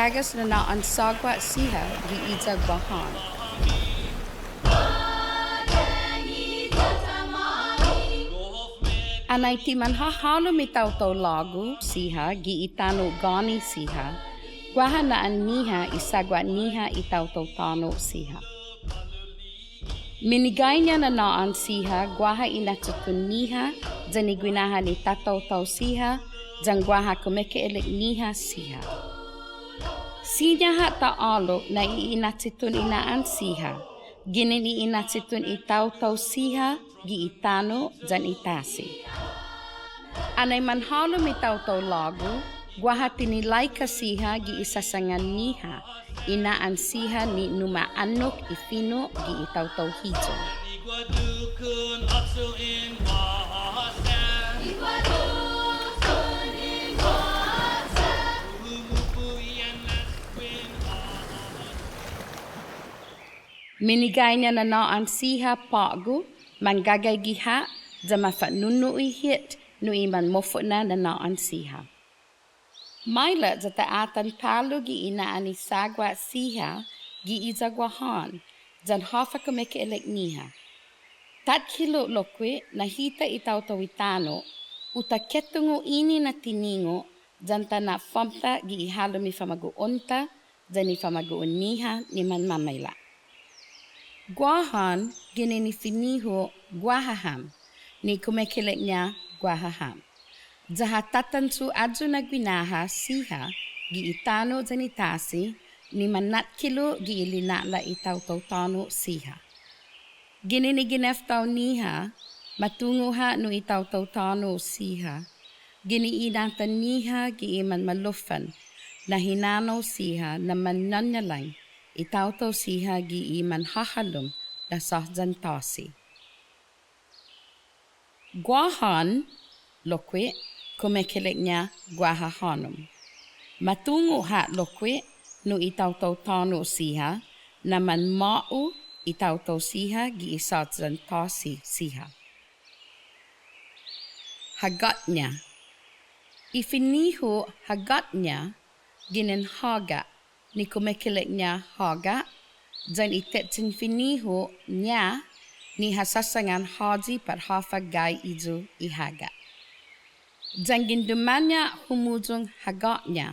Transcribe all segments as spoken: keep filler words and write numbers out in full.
Hagas na na'an sagua' siha gi iya Guåhan. Anai ti manhahalom i taotao lågu siha gi i tano' gåni siha, guaha na'an-ñiha i sagua'-ñiha i taotao tåno' siha. Minegaiña na na'an siha guaha inatitun-ñiha yan i guinahan i tataotao siha, yan guaha kumeke'ilek-ñiha siha. Siña ha' ta ålok na i inatitun i na'an siha, ginen i inatitun i taotao siha gi i tano' yan i tasi. Anai manhålom i taotao lågu, guaha tinilaika siha gi i sasangan-ñiha, i na'an siha ni numa'annok i fino' gi i taotao hiyong. Minegaiña na na'an siha på'go, manggagaige ha', ya mafa'nunu'i hit nu i manmofo'na na na'an siha. Maila' ya ta atan palu gi i na'an i sagua' siha gi iya Guåhan, yan håfa kumeke'ilek-ñiha. Takkilo' lokkue' na hita i taotao i tano', u ta ketungo' ini na tiningo', yan ta na'famta gi i halom i famagu'on-ta, yan i famagu'on-ñiha ni manmamaila'. Guåhan ginen i finiho Guåhaham, ni kumeke'ilek-ña Guåhaham. Ya ha tatancho' ayu na guinaha siha gi i tano' yan i tasi, ni manakkilo' gi i lina'la' i taotao tåno' siha. Ginen i gineftao-ñiha, matungo' ha' nu i taotao tåno' siha, ginen i inatan-ñiha gi i manmalofan na hinanao siha na manñañalang i taotao siha gi i manhahalom na sahyan tåsi. Guåhan lokkue' kumeke'ilek-ña Guåhahanum. Matungo' ha' lokkue' nu i taotao tåno' siha na manmå'u i taotao siha gi i sahyan tåsi siha. Hagåtña. I finiho Hagåtña ginen håga', ni kumeke'ilek-ña håga', yan i tetchen finiho ña ni ha sasangan håyi pat håfa gai iyo i håga'. Yanggen dumaña' humuyong Hagåtña,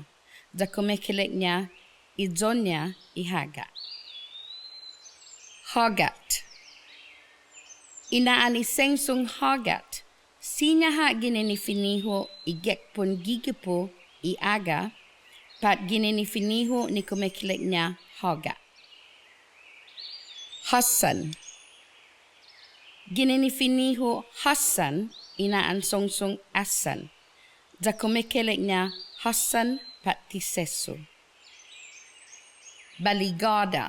ya kumeke'ilek-ña iyon-ña i håga'. Hågat. I na'an i sengsong Hågat, siña ha' ginen i finiho i gekpon gigipu i aga, pat ginen i finiho ni kumeke'ilek-ña håga'. Håssan. Ginen i finiho håssan i na'an songsong åssan, ya kumeke'ilek-ña håssan pat ti sesso. Barigåda.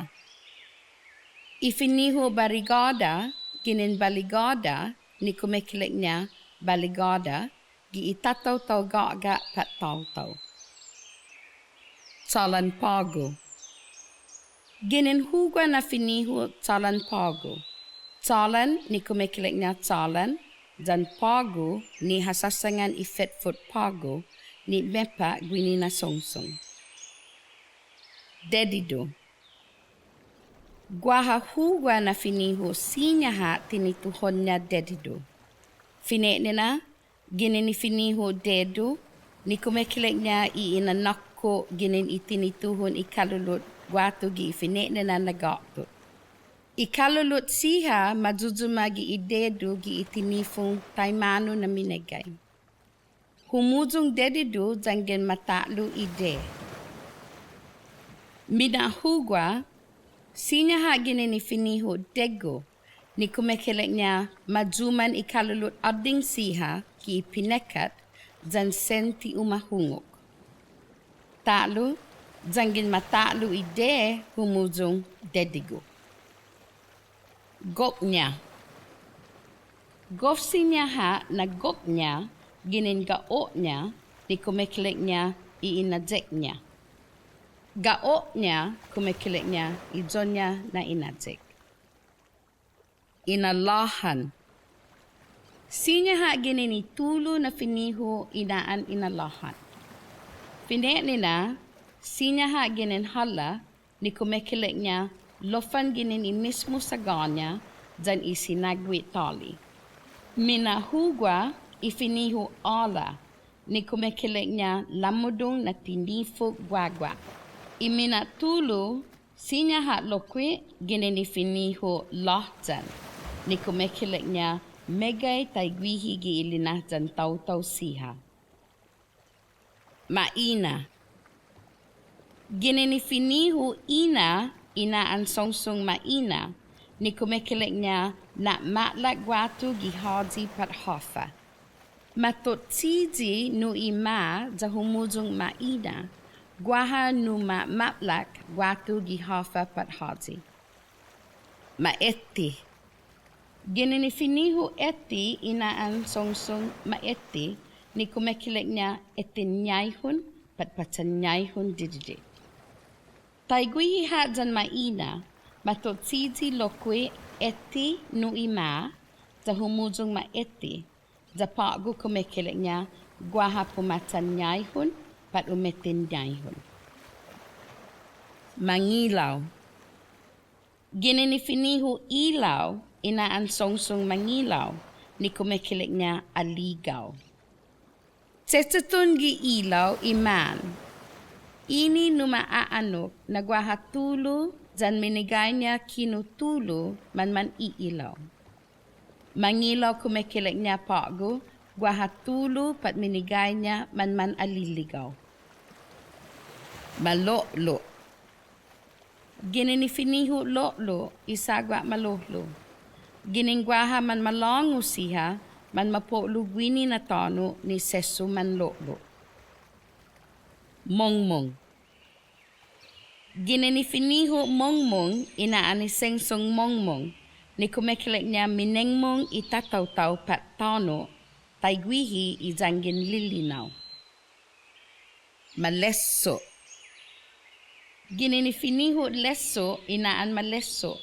I finiho barigåda ginen barigåda ni kumeke'ilek-ña barigåda gi i tataotao gå'ga' pat taotao. Chålan pågu. Ginen hugua na finiho chålan pågu. Chålan ni kumeke'ilek-ña chålan, yan pågu ni ha sasangan i fetfot pågu ni mepa' guini na songsong. Dedidu. Guaha hugua na finiho siña ha' tinituhon-ña Dedidu. Fine'nena, ginen i finiho dedu, ni kumeke'ilek-ña i inanåkko' ginen i tinituhon i kalulot guatu gi i fine'nena na gå'tot. I kalulot siha ma yuyuma gi i dedu gi i tinifong taimanu na mineggai. Humuyong Dedidu yanggen ma ta'lo i de. Mina' hugua, siña ha' ginen i finiho degu, ni kumeke'ilek-ña ma yuman i kalulot åddeng siha gi i pinekkat yan sen ti umahungok. Ta'lo, yanggen ma ta'lo i de humuyong Dedigu. Gokña. Gof siña ha' na gokña ginen ga'o'-ña ni kumeke'ilek-ña i inayek-ña. Ga'o'-ña kumeke'ilek-ña iyon-ña na inayek. Inalåhan. Siña ha' ginen i tulu na finiho i na'an Inalåhan. Fine'nena, Siña ha' ginen hålla, ni kumekeilek-ña lofan ginen i mismo sagå-ña yan i sinague' tåli. Mina'hugua i finiho åla, ni kumekeilek-ña lamodong na tinifok guagua'. I mina'tulu, siña ha' lokkue' ginen i finiho låhyan, ni kumekeilek-ña meggai taiguihi gi i linahyan taotao siha. Ma'ina. Ginen i finiho ina i na'an songsong Ma'ina, ni kumekeilek-ña na'ma'lak guatu gi håyi pat håfa. Matotchiyi nu i ma ya humuyong Ma'ina, guaha nu ma'ma'lak guatu gi håfa pat håyi. Ma'eti. Ginen i finiho eti i na'an songsong Ma'eti, ni kumekeilek-ña etenñaihon pat patanñaihon didide'. Taiguihi ha' yan Ma'ina, matotchiyi lokkue' eti nu i ma ya humuyong Ma'eti, ya på'go kumekeilek-ña guaha pumatanñaihon pat umetenñaihon. Mangilao. Ginen i finiho ilao i na'an songsong Mangilao, ni kumekeilek-ña aligao. Chechetton gi ilao i man. Ini numa'a'annok na guaha tulu yan mineggai-ña kinu tulu manman i'ilao. Mangilao kumekeilek-ña på'go guaha tulu pat mineggai-ña manman aliligao. Malo'lo'. Ginen i finiho lo'lo' i sagua' malo'lo'. Ginen guaha manmalångu siha manmapo'lu guini na tåno' ni sesso manlo'lo'. Mongmong. Ginen i finiho mongmong i na'an i sengsong Mongmong, ni kumekeilek-ña minengmong i tataotao pat tåno', taiguihi i yanggen lilinao. Malesso'. Ginen i finiho lesso' i na'an Malesso',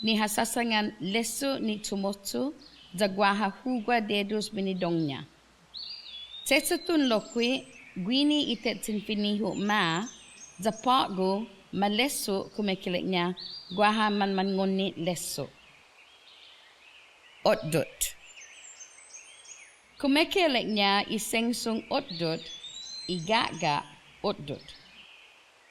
ni ha sasangan lesso' ni chumocho, ya guaha hugua dedos minidong-ña. Chechetton lokkue' guini i tetchen finiho ma, ya på'go malesso' kumekeilek-ña guaha manmangonne' lesso'. Otdot. Kumekeilek-ña i sengsong Otdot i ga'ga' otdot.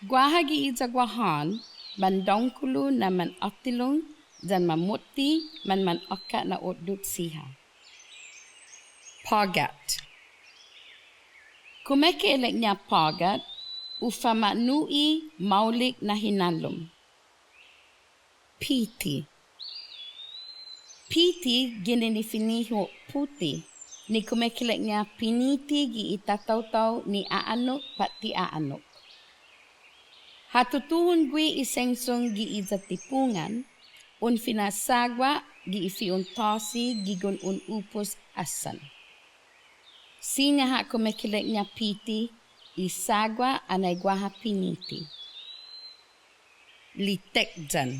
Guaha gi iya Guåhan mandångkolo na manåttilong yan mamotte manmanåkka' na otdot siha. Pågat. Kumekeilek-ña pågat u fama'nu'i maolek na hinalom. Piti. Piti ginen i finiho puti, ni kumekeilek-ña piniti gi i tataotao ni a'annok pat ti a'annok. Ha tutuhon gue' i sengsong gi iya Tipungan, un fina'sagua' gi i fi'on tåsi gigon un upos åsan. Siña ha' kumekeilek-ña piti i sagua' anai guaha piniti. Litekyan.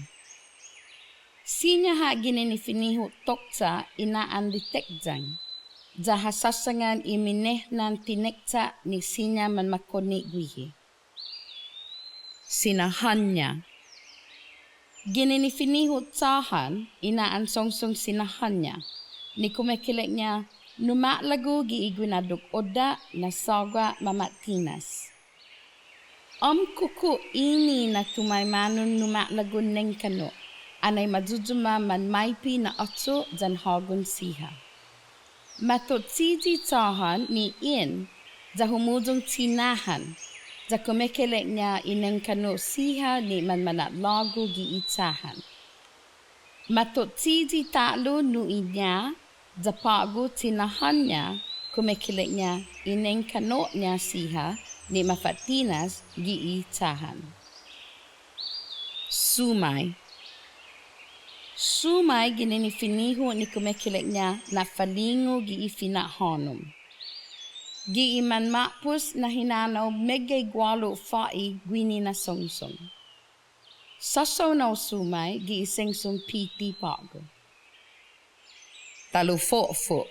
Siña ha' ginen i finiho tokcha i na'an Litekyan. Ya ha sasangan i minehnan tinekcha ni siña manmakonne' guihi. Sinahånña. Ginen i finiho Chåhan i na'an songsong Sinahånña, ni kumekeilek-ña numa'lago gi i guinadok odda' na sagua' mama'tinas. Åmko' ko' ini na tumaimanu numa'lagon nengkanu', anai mayuyuma manmaipe na åcho' yan hågon siha. Matotchiyi Chåhan ni in, ya humuyong Chinahan, ya kumekeilek-ña i nengkanu' siha ni manmana'lågu gi i Chahan. Matotchiyi ta'lo nu i ña, ya på'go Chinahånña, kumekeilek-ña i nengkanu'-ña siha ni mafa'tinas gi i Chahan. Sumai. Sumai ginen i finiho ni kumekeilek-ña na'falingu gi i fina'hånom. Gi i manma'pos na hinanao meggai gualo' fa'i guini na songsong. Sasaonao Sumai gi i sengsong Piti på'go. Talo' Fo'fo'.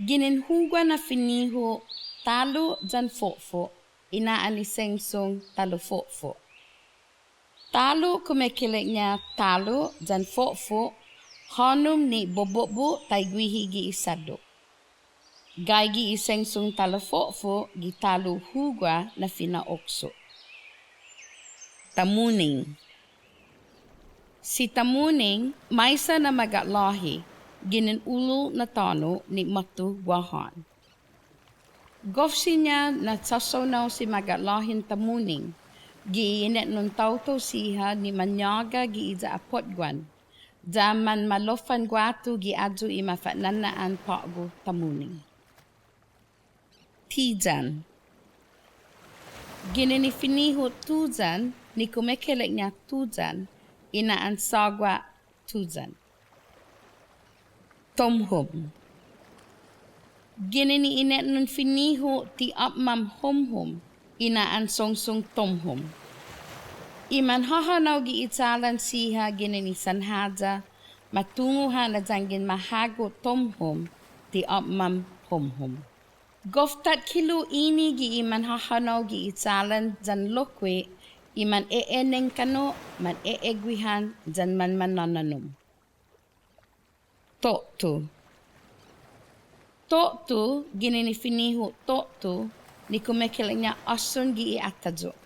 Ginen hugua na finiho talo' yan fo'fo' i na'an i sengsong talofo'fo'. Talo' kumekeilek-ña talo' yan fo'fo', hånom ni bobobbo' taiguihi gi i saddok. Gaige i sengsong talofo'fo' gi talo' hugua na fina'okso'. Tamuning. Si Tamuning, maisa na maga'låhi, ginen ulul na tåno' ni måtto Guåhan. Gof siña na chasaonao si maga'låhin Tamuning, gi i inetnon taotao siha ni mañåga gi iya Apotguan, ya manmalofan guatu gi ayu i mafana'na'an på'go Tamuning. Tiyan. Ginen i finiho Tuyan ni kumekeilek-ña Tuyan i na'an sagua' Tuyan. Tomhom. Ginen i inetnon finiho ti åpmam Homhom i na'an songsong Tomhom. I manhahanao gi i chalan siha ginen i sanhaya, ma tungo' ha' na yanggen mahago' Tomhom ti åpmam Homhom. Gof takkilo' ini gi i manhahanao gi i chalan yan lokkue' i mane'enengkanu, mane'eguihan yan manmanånanom. To'to. To'to, ginen i finiho to'to ni kumekeilek-ña åsson gi i atayo'.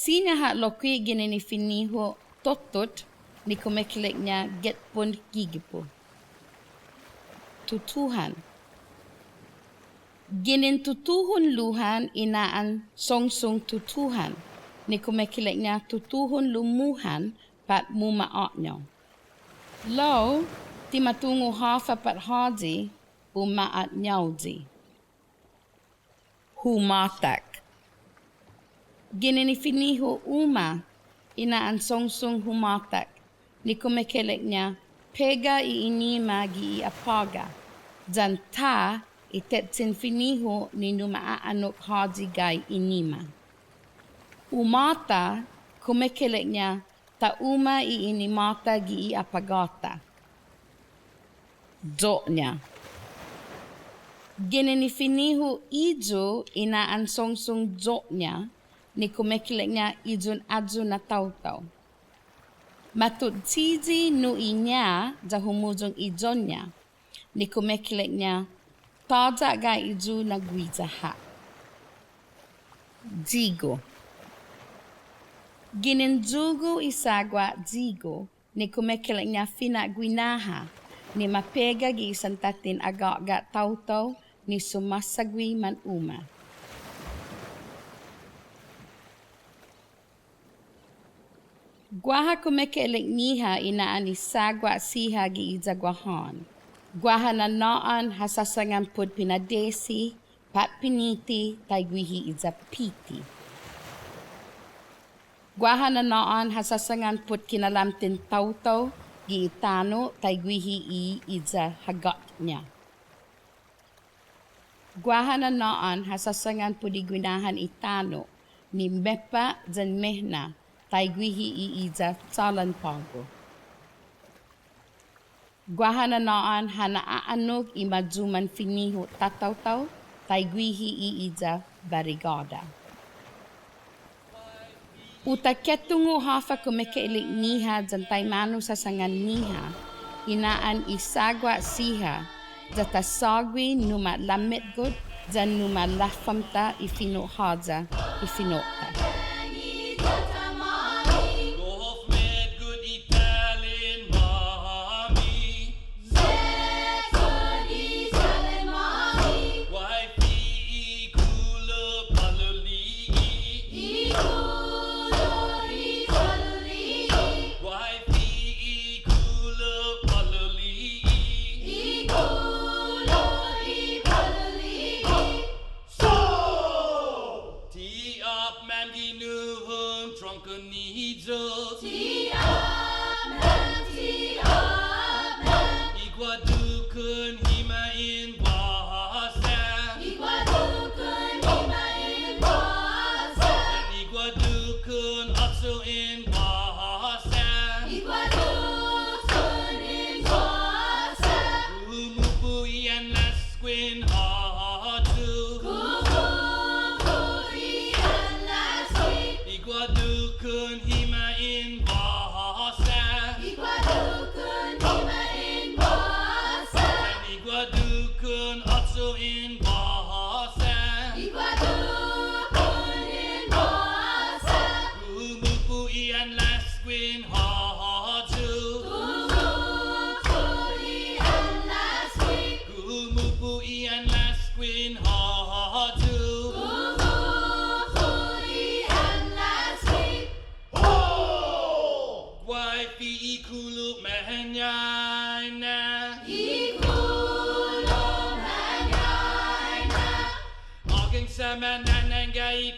Siña ha' lokkue' ginen i finiho tottot ni kumekeilek-ña getpon gigipu. Tutuhan. Ginen tutuhon luhan i na'an songsong Tutuhan ni kumekeilek-ña tutuhon lumuhan pat muma'å'ñao. Lao, ti ma tungo' håfa pat håyi, uma'å'ñaoyi. Humåtak. Ginen i finiho uma i na'an songsong Humåtak ni kumekeilek-ña pega i inima gi i apåga, yan ta i tetchen finiho ni numa'a'annok håyi gai inima. Umåta, kumekeilek-ña ta uma i inimå-ta gi i apagå-ta. Yo'ña. Ginen i finiho iyo i na'an songsong Yo'ña ni kumekeilek-ña iyon ayu na taotao. Matotchiyi nu i ña ya humuyong iyon-ña ni kumekeilek-ña tåya' gai iyo na guiya ha'. Yigo. Ginen yugo i sagua' Yigo ni kumekeilek-ña fina'guinaha ni mapega gi i santatten aga'ga' taotao ni sumåsague man uma. Guaha kumekeilek-ñiha i na'an i sagua' siha gi iya Guåhan. Guaha na na'an ha sasangan put pinadesi, pat piniti, taiguihi iya Piti. Guaha na na'an ha sasangan put kinalamten taotao gi i tano', taiguihi i iya Hagåtña. Guaha na na'an ha sasangan put i guinahan i tano' ni Mepa yan Mehna, taiguihi i iya Chalan Pågu. Guaha na na'an ha na'a'annok i mayuman finiho tataotao, taiguihi i iya Barigåda. U ta ketungo' håfa kumekeilek-ñiha yan taimanu sasangan-ñiha i na'an i sagua' siha, ya ta sågue numa'lametgot yan numa'lafamta i fino' håya i fino'-ta. Fi i kulu mañaina. I kulu mañaina. Ågang sa' mananangga i